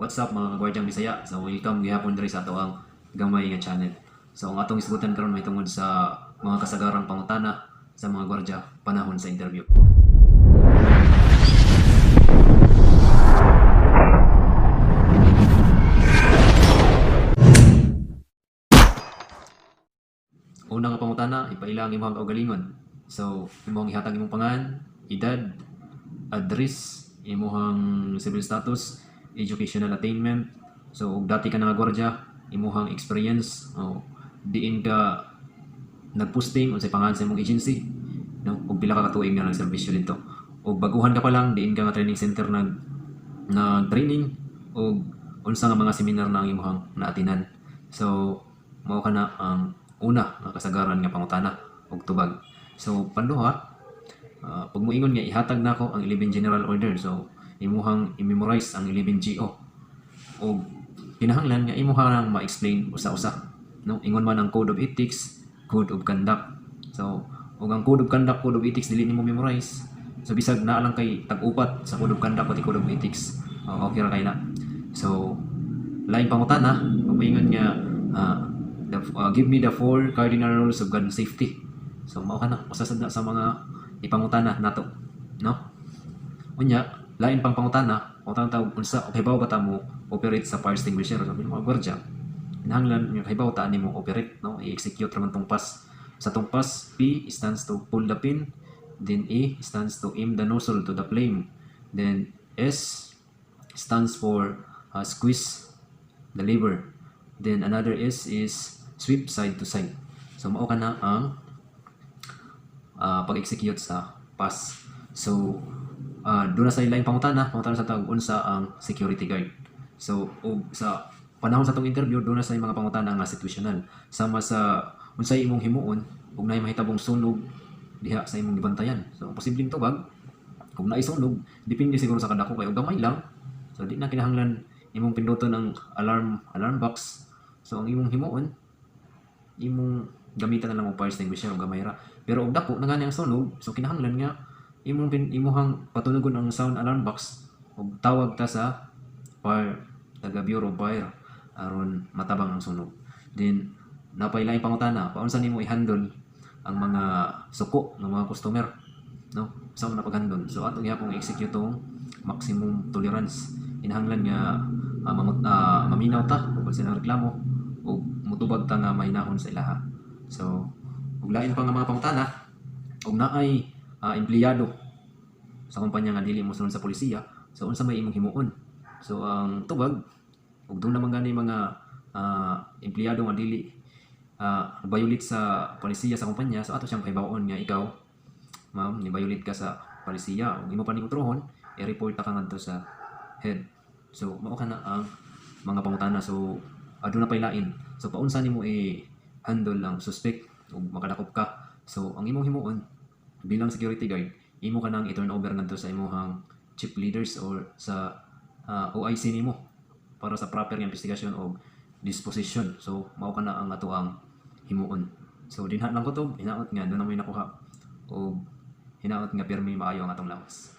What's up, mga kagwardyang Bisaya? So welcome gihapon diri sa atoang gamay nga channel. So ang atong isgutan karon may tungod sa mga kasagarang pangutana sa mga gwardiya panahon sa interview. Una nga pangutana, ipaila ang imong kaugalingon. So imong ihatag imong pangalan, edad, address, imuhang civil status, educational attainment. So ug dati ka na nga gwardiya, imuhang experience, o diin ka nagposting, unsay pangalan sa imong agency, no? Ug pila ka katuig nga nagserbisyo didto. Ug baguhan ka pa lang, diin ka nga training center nag training ug unsa nga mga seminar na ang imuhang naatinan. So mao kana ang una nga kasagaran nga pangutana ug tubag. So panduha, pag moingon nga ihatag nako ang 11 general order, so imuhang i-memorize ang 11 GO ug kinahanglan nga imuha nang ma-explain usa-usa, no? Ingon man ang code of ethics, code of conduct. So ug ang code of conduct, code of ethics, dili nimo memorize. So bisag naa lang kay tag-upat sa code of conduct pati code of ethics, oh, okay ra kay na. So laing pangutana, pag moingon nga give me the four cardinal rules of gun safety. So mao kana usa sa mga ipangutana nato, no? Unya, lain pang pangutana, pangutana tawag unsa okay ba ta mo operate sa fire extinguisher. So bilang mga gwardiya, kinahanglan nga kahibaw ta nimo operate, no? I-execute ra man tong PAS. Sa tong PAS, P stands to pull the pin, then A stands to aim the nozzle to the flame, then S stands for squeeze the lever, then another S is sweep side to side. So mao kana ang pag-execute sa PAS. So doon na sa laing pangutana, pangutana sa tawag unsa ang security guard. So ug sa panahon sa atong interview, doon na sa mga pangutana nga situational. Sama sa unsay imong himuon ug naay mahitabong sunog diha sa imong gibantayan. So ang posibleng tubag, kung naay sunog, depende siguro sa kadako, kay og gamay lang, so di na kinahanglan imong pinduton ang alarm alarm box. So ang imong himuon, imong gamitan na lang og fire extinguisher og gamay ra. Pero og dako na gani ang sunog, so kinahanglan nga imuhang patunogon ang sound alarm box ug tawag ta sa fire, taga Bureau of Fire, aron matabang ang sunog. Then napay laing pangutana, paunsa nimo i-handle ang mga suko ng mga customer, no? Sa mo na pag-handle? So ato gihapon execute tong maximum tolerance. Kinahanglan nga maminaw ta ug silang reklamo ug mutubag ta nga mahinahon sa ilaha. So ug lain pa nga mga pangutana, ug naay empleyado sa kumpanya nga dili mo sunod sa polisiya, so unsa may imong himuon? So ang tubag, ug doon naman gani mga empleyado nga dili violate sa polisiya sa kumpanya, so ato siyang pahibaw-on nga ikaw, ma'am, ni violate ka sa polisiya, ug imo pa ning utrohon, i-report ta ka ngadto sa head. So mao kana ang mga pangutana. So aduna pay lain. So paunsa nimo i-handle ang suspect ug makadakop ka? So ang imong himuon bilang security guard, imo ka nang i-turn over ngadto sa imong chief leaders or sa OIC nimo para sa proper nga investigasyon o disposition. So mao kana ang atoang himuon. So dinha lang ko to, hinaot nga doon na mo'y nakuha o hinaot nga pirmi maayo ang atong lawas.